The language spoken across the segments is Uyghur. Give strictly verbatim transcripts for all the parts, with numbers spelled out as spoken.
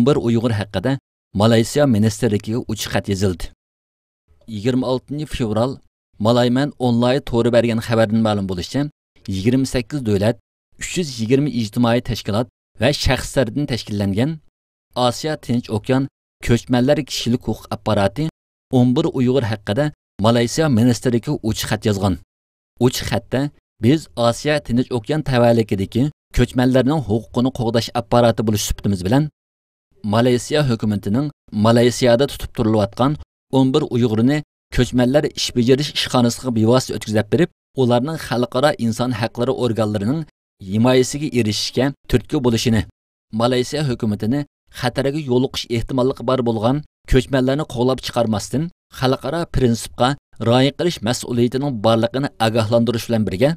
بىر ئۇيغۇر ھەققىدە مالايسىيا مىنىستىرلىكىگە ئوچۇق خەت يېزىلدى. يىگىرمە ئالتىنچى فېۋرال مالايمەن ئونلاين تورى بەرگەن خەۋەردىن مەلۇم بولۇشىچە، يىگىرمە سەككىز دۆلەت، ئۈچ يۈز يىگىرمە ئىجتىمائىي تەشكىلات ۋە شەخس تەرىپىدىن تەشكىللەنگەن ئاسىيا تىنچ ئوكيان كۆچمەنلەر كىشىلىك ھوقۇق ئاپپاراتى ئون بىر ئۇيغۇر ھەققىدە مالايسىيا مىنىستىرلىكىگە ئوچۇق خەت يازغان. ئوچۇق خەتتە، بىز ئاسىيا تىنچ ئوكيان تەۋەلىكىدىكى كۆچمەنلەرنىڭ ھوقۇقىنى قوغداش ئاپپاراتى بولۇش سۈپىتىمىز بىلەن، مالايسىيا ھۆكۈمىتىنىڭ مالايسىيادا تۇتۇپ تۇرۇلۇۋاتقان ئون بىر ئۇيغۇرنى كۆچمەنلەر ئىش بېجىرىش ئىشخانىسىغا بىۋاسىتە ئۆتكۈزۈپ بېرىپ، ئۇلارنىڭ خەلقئارا ئىنسان ھەقلىرى ئورگانلىرىنىڭ ھىمايىسىگە ئېرىشىشكە تۈرتكە بولۇشىنى، مالايسىيا ھۆكۈمىتىنى خەتەرگە يولۇقۇش ئېھتىماللىقى بار بولغان كۆچمەنلەرنى قوغلاپ چىقارماستىن، خەلقئارا پىرىنسىپقا رىئايە قىلىش مەسئۇلىيىتىنىڭ بارلىقىنى ئاگاھلاندۇرۇش بىلەن بىرگە،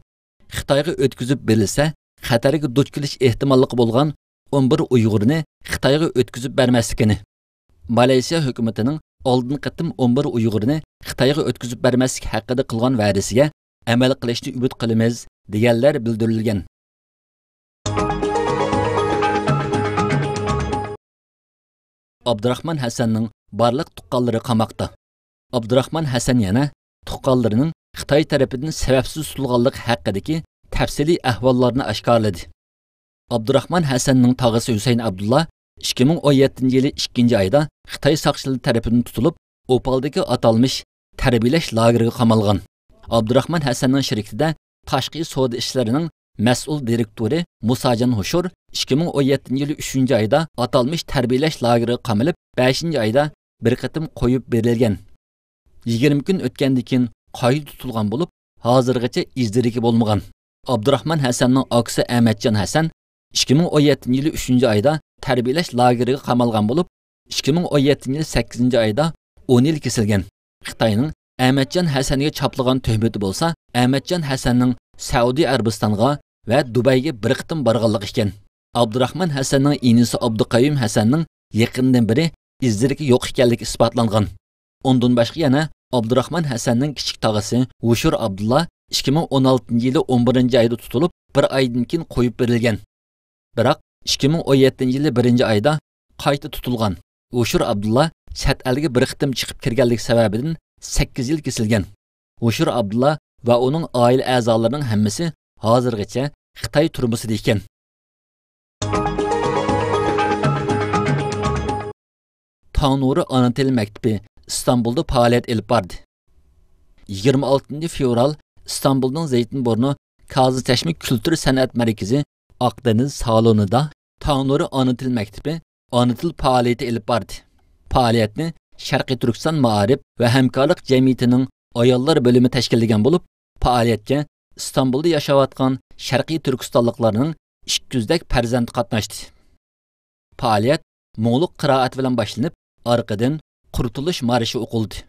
خىتايغا ئۆتكۈزۈپ بېرىلسە، خەتەرگە دۇچ كېلىش ئېھتىماللىقى بولغان ئون بىر ئۇيغۇرنى خىتايغا ئۆتكۈزۈپ بەرمەسلىكىنى، مالايسىيا ھۆكۈمىتىنىڭ ئالدىنقى قېتىم ئون بىر ئۇيغۇرنى خىتايغا ئۆتكۈزۈپ بەرمەسلىك ھەققىدە قىلغان ۋەدىسىگە ئەمەل قىلىشنى ئۈمىد قىلىمىز، دېگەنلەر بىلدۈرۈلگەن. ئابدۇراخمان ھەسەننىڭ بارلىق تۇغقانلىرى قاماقتا. ئابدۇراخمان ھەسەن يەنە تۇغقانلىرىنىڭ خىتاي تەرىپىدىن سەۋەبسىز تۇتۇلغانلىقى ھەققىدىكى تەپسىلىي ئەھۋاللارنى ئاشكارىلىدى. ئابدۇراخمان ھەسەننىڭ تاغىسى ھۈسەيىن ئابدۇللا ئىككى مىڭ ئون يەتتىنچى يىلى ئىككىنچى ئايدا خىتاي ساقچىلىرى تەرىپىدىن تۇتۇلۇپ، ئوپالدىكى ئاتالمىش تەربىيەلەش لاگېرىغا قامالغان. ئابدۇراخمان ھەسەننىڭ شىركىتىدە تاشقى سودا ئىشلىرىنىڭ مەسئۇل دىرېكتورى مۇساجان ھوشۇر ئىككى مىڭ ئون يەتتىنچى يىلى ئۈچىنچى ئايدا ئاتالمىش تەربىيەلەش لاگېرىغا قامىلىپ، بەشىنچى ئايدا بىر قېتىم قويۇپ بېرىلگەن. يىگىرمە كۈن ئۆتكەندىن كېيىن قايتا تۇتۇلغان بولۇپ، ھازىرغىچە ئىز دېرىكى بولمىغان. ئابدۇراخمان ھەسەننىڭ ئاكىسى ئەمەتجان ھەسەن ئىككى مىڭ ئون يەتتىنچى يىلى ئۈچىنچى ئايدا تەربىيەلەش لاگېرىغا قامالغان بولۇپ، ئىككى مىڭ ئون يەتتىنچى يىلى سەككىزىنچى ئايدا ئون يىل كېسىلگەن. خىتاينىڭ ئەمەتجان ھەسەنگە چاپلىغان تۆھمىتى بولسا، ئەمەتجان ھەسەننىڭ سەئۇدى ئەرەبىستانغا ۋە دۇبەيگە بىر قېتىم بارغانلىقى ئىكەن. ئابدۇراخمان ھەسەننىڭ ئىنىسى ئابدۇقەييۇم ھەسەننىڭ يېقىندىن بېرى ئىز دېرىكى يوق ئىكەنلىكى ئىسپاتلانغان. ئۇندىن باشقا يەنە ئابدۇراخمان ھەسەننىڭ كىچىك تاغىسى ھوشۇر ئابدۇللا ئىككى مىڭ ئون ئالتىنچى يىلى ئون بىرىنچى ئايدا تۇتۇلۇپ، بىر ئايدىن كېيىن قويۇپ بېرىلگەن. بىراق ئىككى مىڭ ئون يەتتىنچى يىلى بىرىنچى ئايدا قايتا تۇتۇلغان. ھوشۇر ئابدۇللا چەت ئەلگە بىر قېتىم چىقىپ كىرگەنلىكى سەۋەبىدىن سەككىز يىل كېسىلگەن. ھوشۇر ئابدۇللا ۋە ئۇنىڭ ئائىلە ئەزالىرىنىڭ ھەممىسى ھازىرغىچە خىتاي تۈرمىسىدە ئىكەن. تاڭ نۇرى ئانا تىل مەكتىپى ئىستانبۇلدا پائالىيەت ئېلىپ باردى. يىگىرمە ئالتىنچى فېۋرال ئىستانبۇلنىڭ زەيتىنبۇرنو كازى چەشمە كۈلتۈر سەنئەت مەركىزى ئاق دېڭىز سالونىدا تاڭ نۇرى ئانا تىل مەكتىپى ئانا تىل پائالىيىتى ئېلىپ باردى. پائالىيەتنى شەرقىي تۈركىستان مائارىپ ۋە ھەمكارلىق جەمئىيىتىنىڭ ئاياللار بۆلۈمى تەشكىللىگەن بولۇپ، پائالىيەتكە ئىستانبۇلدا ياشاۋاتقان شەرقىي تۈركىستانلىقلارنىڭ ئىككى يۈزدەك پەرزەنتى قاتناشتى. پائالىيەت مۇڭلۇق قىرائەت بىلەن باشلىنىپ، ئارقىدىن قۇرتۇلۇش مارشى ئوقۇلدى.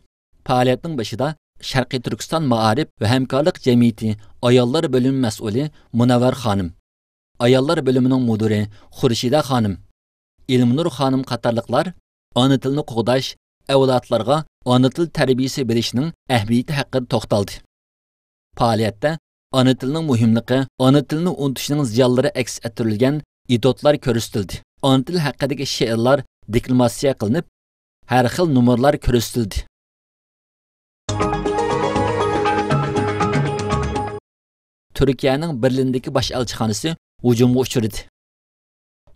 پائالىيەتنىڭ بېشىدا شەرقىي تۈركىستان مائارىپ ۋە ھەمكارلىق جەمئىيىتى ئاياللار بۆلۈمى مەسئۇلى مۇنەۋۋەر خانىم، ئاياللار بۆلۈمىنىڭ مۇدىرى خۇرشىدە خانىم، ئىلمىنۇر خانىم قاتارلىقلار ئانا تىلنى قوغداش، ئەۋلادلارغا ئانا تىل تەربىيىسى بېرىشنىڭ ئەھمىيىتى ھەققىدە توختالدى. پائالىيەتتە ئانا تىلنىڭ مۇھىملىقى، ئانا تىلنى ئۇنتۇشنىڭ زىيانلىرى ئەكس ئەتتۈرۈلگەن ئېتيۇدلار كۆرسىتىلدى. ئانا تىل ھەققىدىكى شېئىرلار دېكلاماتسىيە قىلىنىپ، ھەر خىل نومۇرلار كۆرسىتىلدى. تۈركىيەنىڭ بېرلىندىكى باش ئەلچىخانىسى ھۇجۇمغا ئۇچرىدى.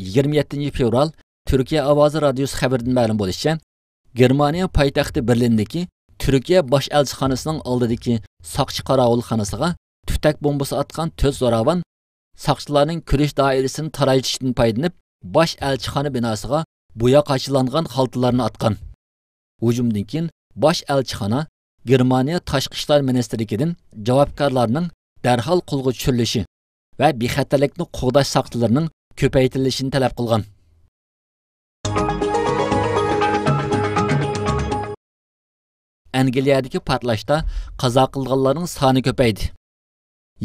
يىگىرمە يەتتىنچى فېۋرال تۈركىيە ئاۋازى رادىيوسى خەۋىرىدىن مەلۇم بولۇشىچە، گېرمانىيە پايتەختى بېرلىندىكى تۈركىيە باش ئەلچىخانىسىنىڭ ئالدىدىكى ساقچى قاراۋۇلخانىسىغا تۈتەك بومبىسى ئاتقان تۆت زوراۋان ساقچىلارنىڭ كۆرۈش دائىرىسىنى تارايتىشتىن پايدىلىنىپ، باش ئەلچىخانا بىناسىغا بوياق ھاچىلانغان خالتىلارنى ئاتقان. ھۇجۇمدىن كېيىن باش ئەلچىخانا گېرمانىيە تاشقى ئىشلار مىنىستىرلىكىدىن جاۋابكارلارنىڭ دەرھال قولغا چۈشۈرۈلۈشى ۋە بىخەتەرلىكنى قوغداش ساقچىلىرىنىڭ كۆپەيتىلىشىنى تەلەپ قىلغان. ئەنگلىيەدىكى پارتلاشتا قازا قىلغانلارنىڭ سانى كۆپەيدى.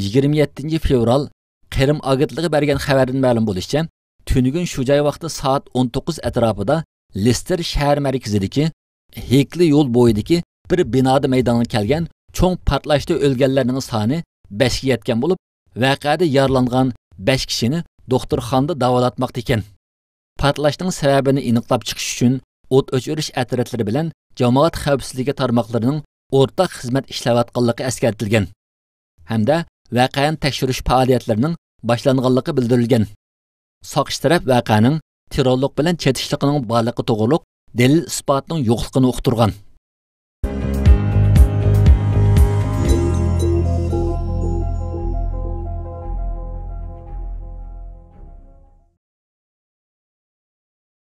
يىگىرمە يەتتىنچى فېۋرال قىرىم ئاگېنتلىقى بەرگەن خەۋەردىن مەلۇم بولۇشىچە، تۈنۈگۈن شۇ جاي ۋاقتى سائەت ئون توققۇز ئەتراپىدا لېستېر شەھەر مەركىزىدىكى ھېكلى يول بويىدىكى بىر بىنادا مەيدانغا كەلگەن چوڭ پارتلاشتا ئۆلگەنلەرنىڭ سانى بەشكە يەتكەن بولۇپ، ۋەقەدە يارىلانغان بەش كىشىنى دوختۇرخانىدا داۋالاتماقتا ئىكەن. پارتلاشنىڭ سەۋەبىنى ئېنىقلاپ چىقىش ئۈچۈن ئوت ئۆچۈرۈش ئەترەتلىرى بىلەن جامائەت خەۋپسىزلىكى تارماقلىرىنىڭ ئورتاق خىزمەت ئىشلەۋاتقانلىقى ئەسكەرتىلگەن ھەمدە ۋەقەنى تەكشۈرۈش پائالىيەتلىرىنىڭ باشلانغانلىقى بىلدۈرۈلگەن. ساقچى تەرەپ ۋەقەنىڭ تېررورلۇق بىلەن چېتىشلىقىنىڭ بارلىقى توغرۇلۇق دەلىل ئىسپاتنىڭ يوقلۇقىنى ئۇقتۇرغان.